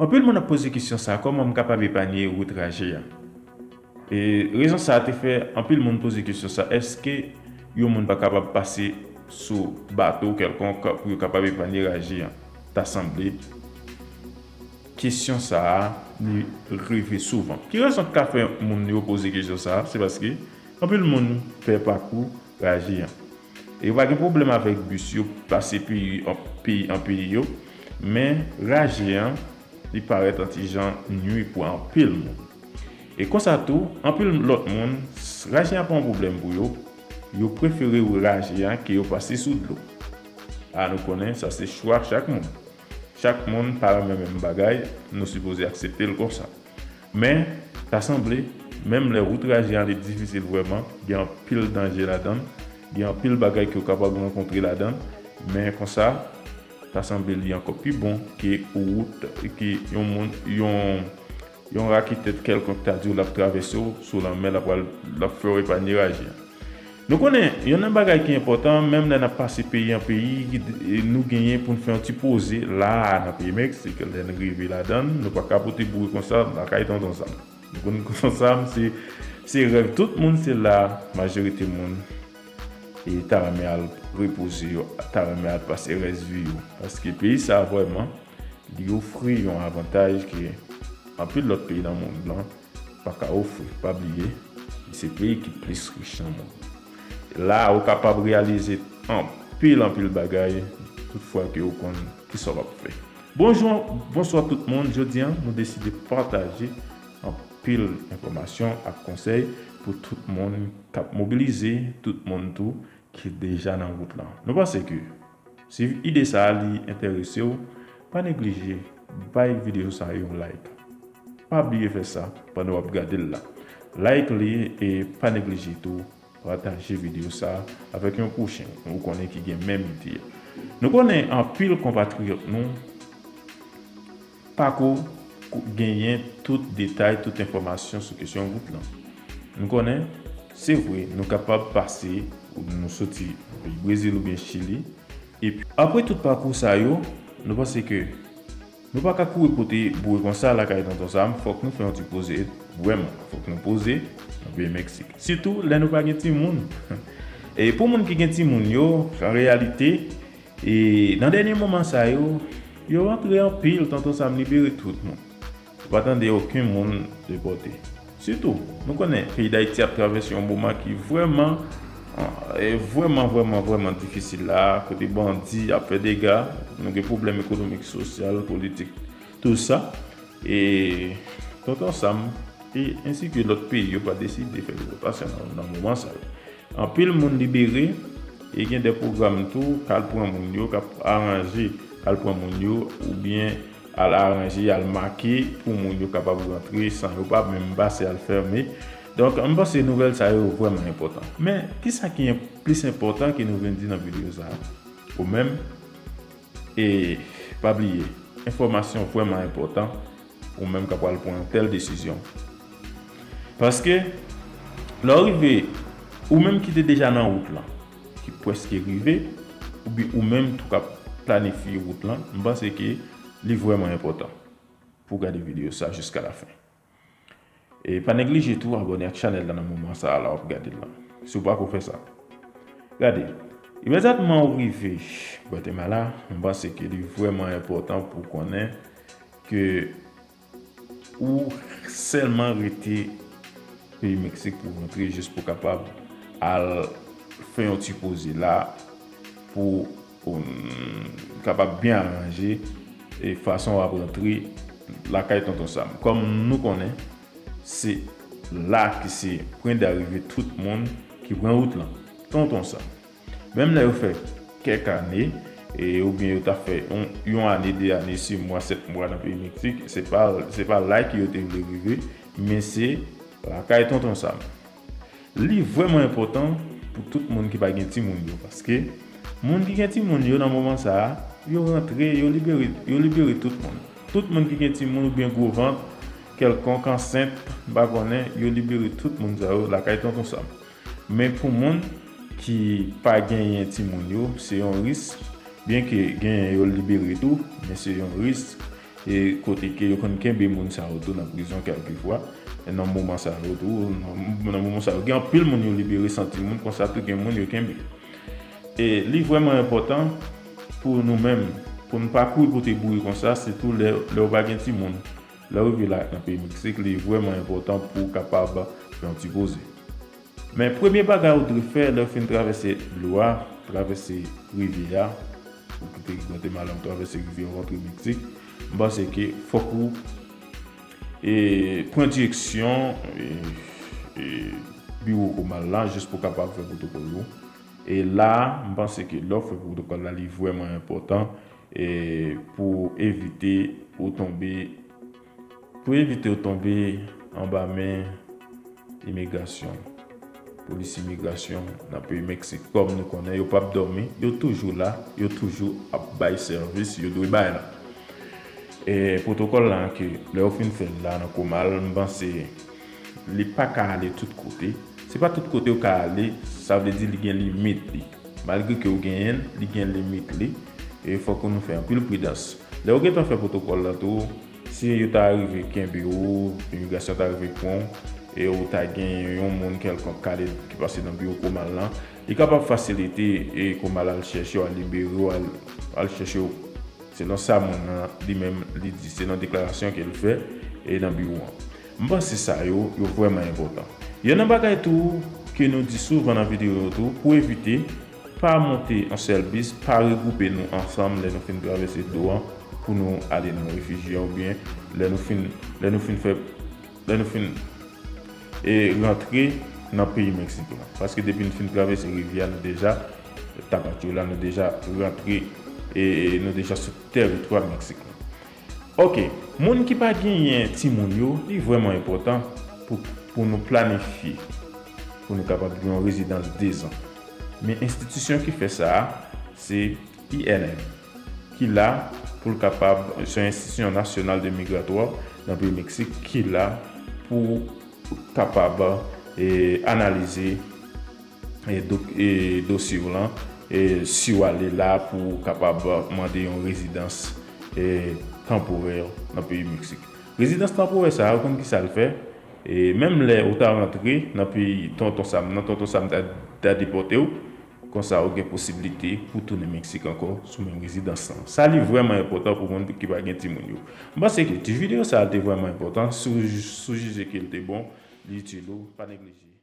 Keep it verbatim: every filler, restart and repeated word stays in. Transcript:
Anpil moun ap poze kesyon sa, kòman m kapab epanye wout Raje a? E rezon sa a te fè anpil moun poze kesyon sa, èske yon moun pa kapab pase sou bato kèlkonk pou yo kapab epanye Raje a? Ta sanble kesyon sa a li rive souvan. Ki rezon ki ka fè moun yo poze kesyon sa a? Se paske anpil moun fè pakou Raje a. E yo pa gen pwoblèm avèk bis yo pase peyi an peyi yo, men Raje a li parèt an ti jan nui pou anpil moun. E konsa tou, anpil lòt moun, Raje a pa yon pwoblèm pou yo, yo prefere Raje a ke yo pase sou dlo. A nou konnen sa se chwa chak moun. Chak moun pa renmen menm bagay, nou sipoze aksepte l konsa. Men, ta sanble, menm lè wout Raje a li difisil vrèman, gen anpil danje ladan l, gen anpil bagay ke w kapab rankontre ladan l, men konsa, ta sanble li ankò pi bon ke wout, ke yon moun, yon, yon raketè kèlkonk ta di w l ap travèse w sou lanmè, l ap pral, l ap fè w epanye Raje a. Nou konnen, youn nan bagay ki enpòtan, menm lè n ap pase peyi an peyi, nou genyen pou n fè yon ti poze la a nan peyi Meksik. Lè n rive ladan l, nou pa ka pote boure konsa lakay Tonton Sam. Nou konn Tonton Sam, se, se rèv tout moun, se la majorite moun e ta renmen al repoze yo, ta renmen al pase rès vi yo. Paske peyi sa a vrèman, li ofri yon avantaj ke anpil lòt peyi nan mond lan pa ka ofri. Pa bliye, li se peyi ki plis rich nan mond. La a, ou kapab reyalize anpil, anpil bagay, toutfwa ke ou konn kisa w ap fè. Bonjou, bonswa tout moun. Jodi a, nou deside pataje anpil enfòmasyon ak konsèy pou tout moun k ap mobilize, tout moun tou ki deja nan wout lan. Nou panse ke si ide sa a li enterese w, pa neglije bay videyo sa a yon like. Pa bliye fè sa pandan w ap gade l la. Like li e pa neglije tou pataje videyo sa a avèk yon pwochen ou konnen ki gen menm ide a. Nou konnen anpil konpatriyòt nou pako genyen tout detay, tout enfòmasyon sou kesyon wout lan. Nou konnen, se vre, nou kapab pase, nou soti nan peyi Brezil oubyen Chili. Epi, apre tout pakou sa yo, nou panse ke nou pa ka kouri pote boure konsa lakay Tonton Sam, fòk nou fè yon ti poze vrèman. Fòk nou poze nan peyi Meksik. Sitou lè nou pa gen timoun. E pou moun ki gen timoun yo, an reyalite, e nan dènye moman sa yo, yo rantre anpil, Tonton Sam libere tout moun. Ou pa tande okenn moun depòte. Sitou, nou konnen peyi Dayiti ap travèse yon moman ki vrèman, e vrèman, vrèman, vrèman difisil la, kote bandi ap fè dega, nou gen pwoblèm ekonomik, sosyal, politik, tou sa. E Tonton Sam, e ensi ke lòt peyi yo pa deside fè depòtasyon nan, nan moman sa yo. Anpil moun libere, e gen de pwogram tou k al pran moun yo, k ap aranje, k al pran moun yo, oubyen al aranje, al make pou moun yo kapab rantre san yo pa menm pase al fèmen. Donk, m panse nouvèl sa yo vrèman enpòtan. Men, kisa ki en- plis enpòtan ke nou vin di nan videyo sa a? Ou menm, e pa bliye, enfòmasyon vrèman enpòtan, ou menm k ap pral pran yon tèl desizyon. Paske, lè w rive, ou menm ki te deja nan wout lan, ki prèske rive, oubyen ou menm tou k ap planifye wout lan, m panse ke li vrèman enpòtan pou w gade videyo sa jiska lafen. E pa neglije tou abòne ak chanèl la nan moman sa a la w ap gade l lan, si w pako fè sa. Gade, imedyatman ou rive Guatemala, m panse ke li vrèman enpòtan pou w konnen ke ou sèlman rete peyi Meksik pou rantre jis pou kapab al fè yon ti poze la pou ou kapab byen aranje e fason w ap rantre lakay Tonton Sam. Kòm nou konnen, se la ki se pwen darive tout moun ki pran wout lan, Tonton Sam. Menm lè yo fè kèk ane, e, oubyen yo ta fè yon, yon ane, de ane, sis mwa, sèt mwa nan peyi Meksik, se pa, se pa la ke yo te vle rive, men se lakay Tonton Sam. Li vrèman enpòtan pou tout moun ki pa gen timoun yo, paske moun ki gen timoun yo nan moman sa a, yo rantre, yo libere, yo libere tout moun. Tout moun ki gen timoun oubyen gwo vant, kèlkonk ansent, m pa konnen, yo libere tout moun sa yo lakay Tonton Sam. Men pou moun ki pa genyen timoun yo, se yon risk. Byenke genyen yo libere tou, men se yon risk. E kote ke yo konn kenbe moun sa yo tou nan prizon kèlkefwa. E nan moman sa yo tou, nan, nan moman sa yo, gen anpil moun yo libere san timoun, konsa tou gen moun yo kenbe. E li vrèman enpòtan pou nou menm, pou nou pa kouri pote boure konsa, sitou lè, lè w pa gen timoun. Lè w rive la nan peyi Meksik, li vrèman enpòtan pou w kapab fè yon ti poze. Men premye bagay ou dwe fè lè w fin travèse dlo a, travèse rivyè a, ou kite Gwatemala, ou travèse rivyè, ou rantre Meksik, m panse ke fòk ou e, pran direksyon e, e, biwo komal la, jis pou kapab fè pwotokòl ou. E la, m panse ke lè w fè pwotokòl la, li vrèman enpòtan e, pou evite ou tonbe, pou evite ou tonbe anba men imigrasyon, polis imigrasyon nan peyi Meksik. Kòm nou konnen, yo p ap dòmi, yo toujou la, yo toujou ap bay sèvis yo dwe bay la. E pwotokòl la ke lè yo fin fè l la nan komal, m panse li pa ka ale tout kote. Se pa tout kote yo ka ale, sa vle di li gen limit li. Malgre ke yo genyen l, li gen limit li. E fòk nou fè anpil pridans. Lè yo gentan fè pwotokòl la tou, si yo ta rive kenbe ou, imigrasyon ta rive pran w, e ou ta gen yon moun kèlkonk k ale, ki pase nan biwo komal lan, li kapab fasilite e komal al chèche w, al libere w, al, al chèche w, selon sa moun nan li menm li di, selon deklarasyon ke l fè e nan biwo an. M panse sa yo, yo vrèman enpòtan. Youn nan bagay tou ke nou di souvan nan videyo yo tou, pou evite, pa monte yon sèl bis, pa regwoupe nou ansanm lè nou fin travèse dlo an pou nou ale nan refijye oubyen lè nou fin, lè nou fin fè, lè nou fin e rantre nan peyi Meksik lan. Paske depi n fin travèse rivyè a, nou deja, Tapachula, nou deja rantre e, e nou deja sou tèritwa Meksik lan. Ok, moun ki pa genyen timoun yo, li vrèman enpòtan pou, pou nou planifye, pou nou kapab gen yon rezidans dezan. Men enstitisyon ki fè sa a, se I N M, ki la pou l kapab, se yon enstitisyon nasyonal de migratwa nan peyi Meksik, ki la pou kapab e, analize e, do, e, dosye w lan, e, si w ale la pou w kapab mande yon rezidans e, tanporè nan peyi Meksik. Rezidans tanporè sa a, ou konn ki sa l fè? E, menm lè ou ta rantre nan peyi tonton Sam nan, tonton Sam ta, ta depòte w, konsa ou gen posiblite pou tounen Meksik ankò sou menm rezidans lan. Sa li vrèman enpòtan pou moun ki pa gen timoun yo. M panse ke ti videyo sa a te vrèman enpòtan. Si w, si w jije ke l te bon, li itil ou, pa neglije.